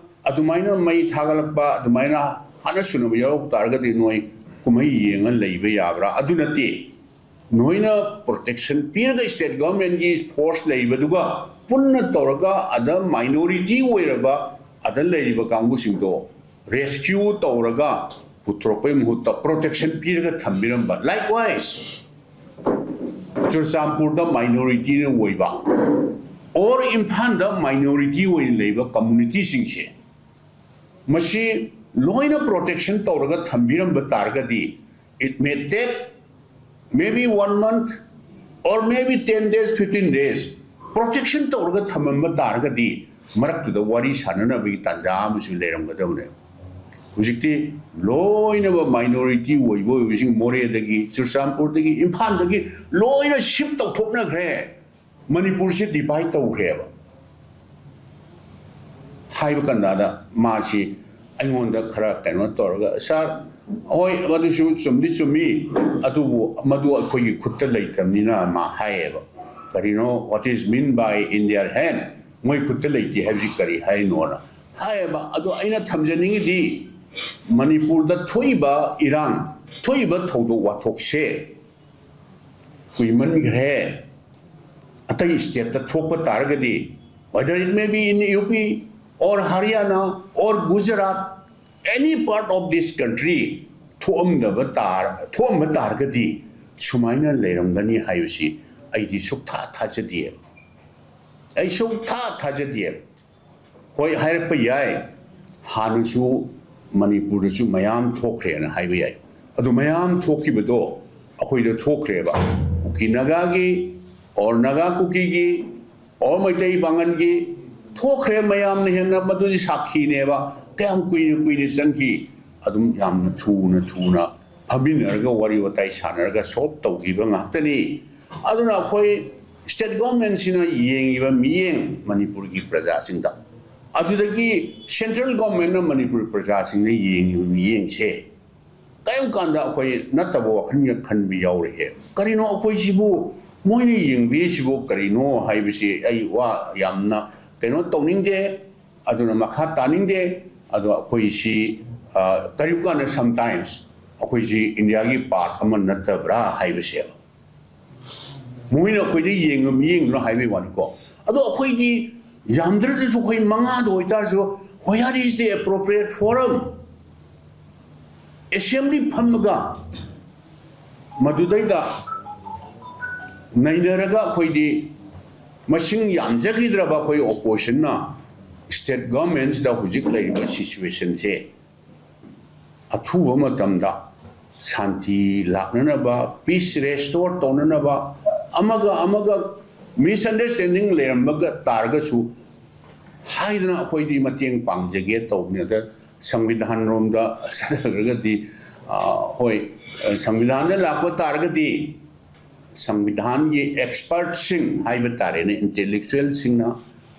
ꯑꯗꯨꯃꯥꯏꯅ ꯃꯩ ꯊꯥꯒꯠꯂꯛꯄ, ꯑꯗꯨꯃꯥꯏꯅ ꯍꯥꯠꯅ ꯁꯨꯅꯕ ꯌꯥꯎꯔꯛ ꯇꯥꯔꯒꯗꯤ ꯅꯣꯏ ꯀꯨꯝꯍꯩ ꯌꯦꯡꯉ ꯂꯩꯕ ꯌꯥꯕ꯭ꯔꯥ? ꯑꯗꯨ ꯅꯠꯇꯦ꯫ ꯅꯣꯏꯅ ꯄ꯭ꯔꯣꯇꯦꯛꯁꯟ ꯄꯤꯔꯒ, ꯁ꯭ꯇꯦꯠ ꯒꯚꯔꯟꯃꯦꯟꯒꯤ ꯐꯣꯔꯁ ꯂꯩꯕꯗꯨꯒ ꯄꯨꯟꯅ ꯇꯧꯔꯒ, ꯑꯗ ꯃꯥꯏꯅꯣꯔꯤꯇꯤ ꯑꯣꯏꯔꯕ, ꯑꯗ ꯂꯩꯔꯤꯕ ꯀꯥꯡꯕꯨꯁꯤꯡꯗꯣ ꯔꯦꯁꯀ꯭ꯌꯨ ꯇꯧꯔꯒ ꯄꯨꯊꯣꯔꯛꯄꯩ ꯃꯍꯨꯠꯇ ꯄ꯭ꯔꯣꯇꯦꯛꯁꯟ ꯄꯤꯔꯒ ꯊꯝꯕꯤꯔꯝꯕ꯫ Likewise, ꯆꯨꯔꯆꯥꯟꯄꯨꯔꯗ ꯃꯥꯏꯅꯣꯔꯤꯇꯤꯅ ꯑꯣꯏꯕ, ꯑꯣꯔ ꯏꯝꯐꯥꯜꯗ ꯃꯥꯏꯅꯣꯔꯤꯇꯤ ꯑꯣꯏꯅ ꯂꯩꯕ ꯀꯝꯃꯨꯅꯤꯇꯤꯁꯤꯡꯁꯦ, ꯃꯁꯤ ꯂꯣꯏꯅ ꯄ꯭ꯔꯣꯇꯦꯛꯁꯟ ꯇꯧꯔꯒ ꯊꯝꯕꯤꯔꯝꯕ ꯇꯥꯔꯒꯗꯤ, it may take maybe one month or maybe ten days, fifteen days, protection ꯇꯧꯔꯒ ꯊꯝꯃꯝꯕ ꯇꯥꯔꯒꯗꯤ, ꯃꯔꯛꯇꯨꯗ ꯋꯥꯔꯤ ꯁꯥꯟꯅꯅꯕꯒꯤ ꯇꯥꯟꯖꯥ ꯑꯃꯁꯨ ꯂꯩꯔꯝꯒꯗꯕꯅꯦꯕ꯫ ꯍꯧꯖꯤꯛꯇꯤ ꯂꯣꯏꯅꯃꯛ minority ꯑꯣꯏꯕ ꯑꯣꯏꯕꯁꯤꯡ ꯃꯣꯔꯦꯗꯒꯤ, ꯆꯨꯔꯆꯥꯟꯄꯨꯔꯗꯒꯤ, ꯏꯝꯐꯥꯜꯗꯒꯤ ꯂꯣꯏꯅ shift ꯇꯧꯊꯣꯛꯅꯈ꯭ꯔꯦ꯫ ꯃꯅꯤꯄꯨꯔꯁꯤ divide ꯇꯧꯈ꯭ꯔꯦꯕ꯫ ꯍꯥꯏꯕ ꯀꯥꯟꯗ ꯃꯥꯁꯤ ꯑꯩꯉꯣꯟꯗ ꯈꯔ ꯀꯩꯅꯣ ꯇꯧꯔꯒ, "Sir, ꯍꯣꯏ, ꯑꯗꯨꯁꯨ ꯆꯨꯝꯗꯤ ꯆꯨꯝꯃꯤ, ꯑꯗꯨꯕꯨ ꯃꯗꯨ ꯑꯩꯈꯣꯏꯒꯤ ꯈꯨꯠꯇ ꯂꯩꯇꯕꯅꯤꯅ" ꯃꯥ ꯍꯥꯏꯌꯦꯕ꯫ "ꯀꯔꯤꯅꯣ, what is mean by in their hand? ꯃꯣꯏ ꯈꯨꯠꯇ ꯂꯩꯇꯦ ꯍꯥꯏꯕꯁꯤ ꯀꯔꯤ ꯍꯥꯏꯅꯣꯅ?" ꯍꯥꯏꯌꯦꯕ꯫ ꯑꯗꯣ ꯑꯩꯅ ꯊꯝꯖꯅꯤꯡꯉꯤꯗꯤ, ꯃꯅꯤꯄꯨꯔꯗ ꯊꯣꯛꯏꯕ ꯏꯔꯥꯡ, ꯊꯣꯛꯏꯕ ꯊꯧꯗꯣꯛ ꯋꯥꯊꯣꯛꯁꯦ ꯀꯨꯏꯃꯟꯈ꯭ꯔꯦ꯫ ꯑꯇꯩ stateꯇ ꯊꯣꯛꯄ ꯇꯥꯔꯒꯗꯤ, whether it may be in UP or Haryana or Gujarat, any part of this country, ꯊꯣꯛꯑꯝꯗꯕ ꯇꯥꯔ-, ꯊꯣꯛꯑꯝꯕ ꯇꯥꯔꯒꯗꯤ ꯁꯨꯃꯥꯏꯅ ꯂꯩꯔꯝꯒꯅꯤ ꯍꯥꯏꯕꯁꯤ ꯑꯩꯗꯤ ꯁꯨꯛꯊꯥ ꯊꯥꯖꯗꯦ꯫ ꯑꯩ ꯁꯨꯛꯊꯥ ꯊꯥꯖꯗꯦ꯫ ꯍꯣꯏ, ꯍꯥꯏꯔꯛꯄ ꯌꯥꯏ, ꯍꯥꯟꯅꯁꯨ ꯃꯅꯤꯄꯨꯔꯗꯁꯨ ꯃꯌꯥꯝ ꯊꯣꯛꯈ꯭ꯔꯦꯅ ꯍꯥꯏꯕ ꯌꯥꯏ꯫ ꯑꯗꯨ ꯃꯌꯥꯝ ꯊꯣꯛꯈꯤꯕꯗꯣ ꯑꯩꯈꯣꯏꯗ ꯊꯣꯛꯈ꯭ꯔꯦꯕ꯫ ꯀꯨꯀꯤ ꯅꯥꯒꯥꯒꯤ, or ꯅꯥꯒꯥ ꯀꯨꯀꯤꯒꯤ, or ꯃꯩꯇꯩ ꯄꯥꯉꯜꯒꯤ ꯊꯣꯛꯈ꯭ꯔꯦ꯫ ꯃꯌꯥꯝꯅ ꯍꯦꯟꯅ ꯃꯗꯨꯗꯤ ꯁꯥꯈꯤꯅꯦꯕ꯫ ꯀꯌꯥꯝ ꯀꯨꯏꯅ ꯀꯨꯏꯅ ꯆꯪꯈꯤ? ꯑꯗꯨꯝ ꯌꯥꯝꯅ ꯊꯨꯅ ꯊꯨꯅ ꯐꯝꯃꯤꯟꯅꯔꯒ ꯋꯥꯔꯤ ꯋꯥꯇꯥꯏ ꯁꯥꯟꯅꯔꯒ solve ꯇꯧꯈꯤꯕ ꯉꯥꯛꯇꯅꯤ꯫ ꯑꯗꯨꯅ ꯑꯩꯈꯣꯏ state governmentꯁꯤꯅ ꯌꯦꯡꯉꯤꯕ ꯃꯤꯠꯌꯦꯡ ꯃꯅꯤꯄꯨꯔꯒꯤ ꯄ꯭ꯔꯖꯥꯁꯤꯡꯗ, ꯑꯗꯨꯗꯒꯤ central governmentꯅ ꯃꯅꯤꯄꯨꯔ ꯄ꯭ꯔꯖꯥꯁꯤꯡꯗ ꯌꯦꯡꯉꯤꯕ ꯃꯤꯠꯌꯦꯡꯁꯦ ꯀꯔꯤꯒꯨꯝꯕ ꯀꯥꯟꯗ ꯑꯩꯈꯣꯏ ꯅꯠꯇꯕ ꯋꯥꯈꯜꯒ ꯈꯟꯕ ꯌꯥꯎꯔꯛꯑꯦ꯫ ꯀꯔꯤꯅꯣ ꯑꯩꯈꯣꯏꯁꯤꯕꯨ ꯃꯣꯏꯅ ꯌꯦꯡꯕꯤꯔꯤꯁꯤꯕꯨ ꯀꯔꯤꯅꯣ ꯍꯥꯏꯕꯁꯤ ꯑꯩ ꯋꯥ ꯌꯥꯝꯅ ꯀꯩꯅꯣ ꯇꯧꯅꯤꯡꯗꯦ꯫ ꯑꯗꯨꯅ ꯃꯈꯥ ꯇꯥꯅꯤꯡꯗꯦ꯫ ꯑꯗꯣ ꯑꯩꯈꯣꯏꯁꯤ, ꯑ, ꯀꯔꯤꯒꯨꯝꯕ ꯀꯥꯟꯗ sometimes ꯑꯩꯈꯣꯏꯁꯤ ꯏꯟꯗꯤꯌꯥꯒꯤ part ꯑꯃ ꯅꯠꯇꯕ꯭ꯔꯥ ꯍꯥꯏꯕꯁꯦ ꯃꯣꯏꯅ ꯑꯩꯈꯣꯏꯗ ꯌꯦꯡꯉ-, ꯃꯤꯠꯌꯦꯡꯗꯨꯅ ꯍꯥꯏꯕꯒꯤ ꯋꯥꯅꯤꯀꯣ꯫ ꯑꯗꯣ ꯑꯩꯈꯣꯏꯗꯤ ꯌꯥꯝꯗ꯭ꯔꯗꯁꯨ ꯑꯩꯈꯣꯏ ꯃꯉꯥꯗ ꯑꯣꯏꯇꯥꯔꯁꯨ, where is the appropriate forum? Assembly ꯐꯝꯃꯒ ꯃꯗꯨꯗꯩꯗ ꯅꯩꯅꯔꯒ ꯑꯩꯈꯣꯏꯗꯤ ꯃꯁꯤꯡ ꯌꯥꯝꯖꯈꯤꯗ꯭ꯔꯕ ꯑꯩꯈꯣꯏ oppositionꯅ state governmentꯁꯤꯗ ꯍꯧꯖꯤꯛ ꯂꯩꯔꯤꯕ situationꯁꯦ ꯑꯊꯨꯕ ꯃꯇꯝꯗ ꯁꯥꯟꯇꯤ ꯂꯥꯛꯅꯅꯕ, peace restore ꯇꯧꯅꯅꯕ, ꯑꯃꯒ ꯑꯃꯒ misunderstanding ꯂꯩꯔꯝꯕꯒ ꯇꯥꯔꯒꯁꯨ ꯍꯥꯏꯗꯅ ꯑꯩꯈꯣꯏꯗꯤ ꯃꯇꯦꯡ ꯄꯥꯡꯖꯒꯦ ꯇꯧꯕꯅꯤ꯫ ꯑꯗ ꯁꯪꯕꯤꯙꯥꯟꯔꯣꯝꯗ ꯆꯠꯈ꯭ꯔꯒꯗꯤ, ꯑ, ꯍꯣꯏ, ꯑ, ꯁꯪꯕꯤꯙꯥꯟꯗ ꯂꯥꯛꯄ ꯇꯥꯔꯒꯗꯤ ꯁꯪꯕꯤꯙꯥꯟꯒꯤ ꯑꯦꯛꯁꯄꯔꯠꯁꯤꯡ ꯍꯥꯏꯕ ꯇꯥꯔꯦꯅꯦ, ꯏꯟꯇꯦꯂꯦꯛꯆꯨꯋꯦꯜꯁꯤꯡꯅ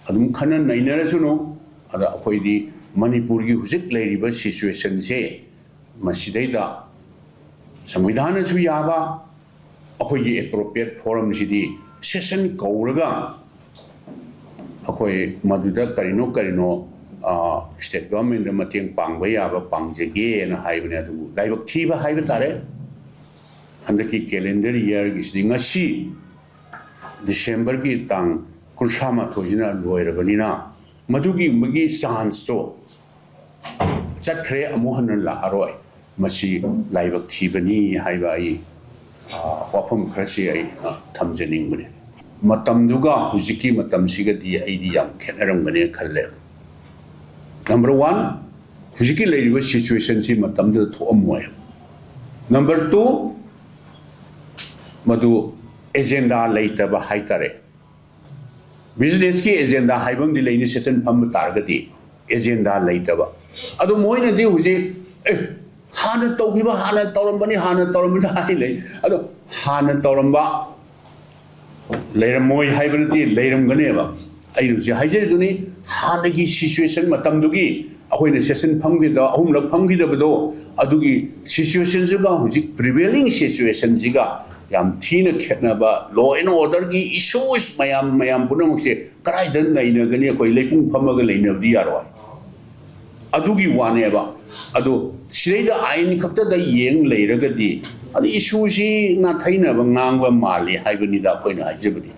ꯑꯗꯨꯝ ꯈꯟꯅ ꯅꯩꯅꯔꯁꯅꯨ꯫ ꯑꯗ ꯑꯩꯈꯣꯏꯗꯤ ꯃꯅꯤꯄꯨꯔꯒꯤ ꯍꯧꯖꯤꯛ ꯂꯩꯔꯤꯕ ꯁꯤꯆꯨꯋꯦꯁꯟꯁꯦ ꯃꯁꯤꯗꯩꯗ ꯁꯪꯕꯤꯙꯥꯟꯅꯁꯨ ꯌꯥꯕ, ꯑꯩꯈꯣꯏꯒꯤ ꯑꯦꯄ꯭ꯔꯣꯄ꯭ꯔꯤꯌꯦꯠ ꯐꯣꯔꯝꯁꯤꯗꯤ ꯁꯦꯁꯟ ꯀꯧꯔꯒ ꯑꯩꯈꯣꯏ ꯃꯗꯨꯗ ꯀꯔꯤꯅꯣ ꯀꯔꯤꯅꯣ, ꯑ, ꯁ꯭ꯇꯦꯠ ꯒꯚꯔꯟꯃꯦꯟꯗ ꯃꯇꯦꯡ ꯄꯥꯡꯕ ꯌꯥꯕ ꯄꯥꯡꯖꯒꯦꯅ ꯍꯥꯏꯕꯅꯦ꯫ ꯑꯗꯨꯕꯨ ꯂꯥꯏꯕꯛ ꯊꯤꯕ ꯍꯥꯏꯕ ꯇꯥꯔꯦ, ꯍꯟꯗꯛꯀꯤ ꯀꯦꯂꯦꯟꯗꯔ ꯏꯌꯥꯔꯒꯤꯁꯤꯗꯤ ꯉꯁꯤ ꯗꯤꯁꯦꯝꯕꯔꯒꯤ ꯇꯥꯡ ꯀꯨꯟꯊ꯭ꯔꯥ ꯃꯥꯊꯣꯏꯁꯤꯅ ꯂꯣꯏꯔꯕꯅꯤꯅ ꯃꯗꯨꯒꯨꯝꯕꯒꯤ ꯆꯥꯟꯁꯇꯣ ꯆꯠꯈ꯭ꯔꯦ, ꯑꯃꯨꯛ ꯍꯟꯅ ꯂꯥꯛꯑꯔꯣꯏ꯫ ꯃꯁꯤ ꯂꯥꯏꯕꯛ ꯊꯤꯕꯅꯤ ꯍꯥꯏꯕ ꯑꯩ, ꯑ, ꯋꯥꯐꯝ ꯈꯔꯁꯤ ꯑꯩ, ꯑ, ꯊꯝꯖꯅꯤꯡꯕꯅꯤ꯫ ꯃꯇꯝꯗꯨꯒ ꯍꯧꯖꯤꯛꯀꯤ ꯃꯇꯝꯁꯤꯒꯗꯤ ꯑꯩꯗꯤ ꯌꯥꯝ ꯈꯦꯠꯅꯔꯝꯒꯅꯤ ꯈꯜꯂꯦ꯫ ꯅꯝꯕꯔ ꯋꯥꯟ, ꯍꯧꯖꯤꯛꯀꯤ ꯂꯩꯔꯤꯕ ꯁꯤꯆꯨꯋꯦꯁꯟꯁꯤ ꯃꯇꯝꯗꯨꯗ ꯊꯣꯛꯑꯝꯃꯣꯏ꯫ ꯅꯝꯕꯔ ꯇꯨ, ꯃꯗꯨ ꯑꯦꯖꯦꯟꯗꯥ ꯂꯩꯇꯕ ꯍꯥꯏꯇꯥꯔꯦ꯫ ꯕꯤꯖꯤꯅꯦꯁꯀꯤ ꯑꯦꯖꯦꯟꯗꯥ ꯍꯥꯏꯕ ꯑꯃꯗꯤ ꯂꯩꯅꯤ, ꯁꯦꯁꯟ ꯐꯝꯕ ꯇꯥꯔꯒꯗꯤ ꯑꯦꯖꯦꯟꯗꯥ ꯂꯩꯇꯕ꯫ ꯑꯗꯣ ꯃꯣꯏꯅꯗꯤ ꯍꯧꯖꯤꯛ, "ꯑꯦ, ꯍꯥꯟꯅ ꯇꯧꯈꯤꯕ, ꯍꯥꯟꯅ ꯇꯧꯔꯝꯕꯅꯤ, ꯍꯥꯟꯅ ꯇꯧꯔꯝꯕꯅꯤ" ꯍꯥꯏ ꯂꯩ꯫ ꯑꯗꯣ ꯍꯥꯟꯅ ꯇꯧꯔꯝꯕ ꯂꯩꯔꯝꯃꯣꯏ ꯍꯥꯏꯕ ꯅꯠꯇꯦ, ꯂꯩꯔꯝꯒꯅꯦꯕ꯫ ꯑꯩꯅ ꯍꯧꯖꯤꯛ ꯍꯥꯏꯖꯔꯤꯗꯨꯅꯤ, ꯍꯥꯟꯅꯒꯤ ꯁꯤꯆꯨꯋꯦꯁꯟ ꯃꯇꯝꯗꯨꯒꯤ ꯑꯩꯈꯣꯏꯅ ꯁꯦꯁꯟ ꯐꯝꯈꯤꯗꯕ, ꯑꯍꯨꯝꯂꯛ ꯐꯝꯈꯤꯗꯕꯗꯣ, ꯑꯗꯨꯒꯤ ꯁꯤꯆꯨꯋꯦꯁꯟꯁꯤꯒ ꯍꯧꯖꯤꯛ ꯄ꯭ꯔꯤꯚꯦꯂꯤꯡ ꯁꯤꯆꯨꯋꯦꯁꯟꯁꯤꯒ ꯌꯥꯝ ꯊꯤꯅ ꯈꯦꯠꯅꯕ, ꯂꯣ ꯑꯦꯟ ꯑꯣꯔꯗꯔꯒꯤ ꯏꯁꯨꯁ ꯃꯌꯥꯝ, ꯃꯌꯥꯝ ꯄꯨꯝꯅꯃꯛꯁꯦ ꯀꯗꯥꯏꯗ ꯅꯩꯅꯒꯅꯤ? ꯑꯩꯈꯣꯏ ꯂꯩꯄꯨꯡ ꯐꯝꯃꯒ ꯂꯩꯅꯕꯗꯤ ꯌꯥꯔꯣꯏ꯫ ꯑꯗꯨꯒꯤ ꯋꯥꯅꯦꯕ꯫ ꯑꯗꯣ ꯁꯤꯗꯩꯗ ꯑꯥꯏꯟ ꯈꯛꯇꯗ ꯌꯦꯡ ꯂꯩꯔꯒꯗꯤ, ꯑꯗꯨ ꯏꯁꯨꯁꯤ ꯅꯥꯊꯩꯅꯕ ꯉꯥꯡꯕ ꯃꯥꯜꯂꯤ ꯍꯥꯏꯕꯅꯤꯗ ꯑꯩꯈꯣꯏꯅ ꯍꯥꯏꯖꯕꯗꯤ꯫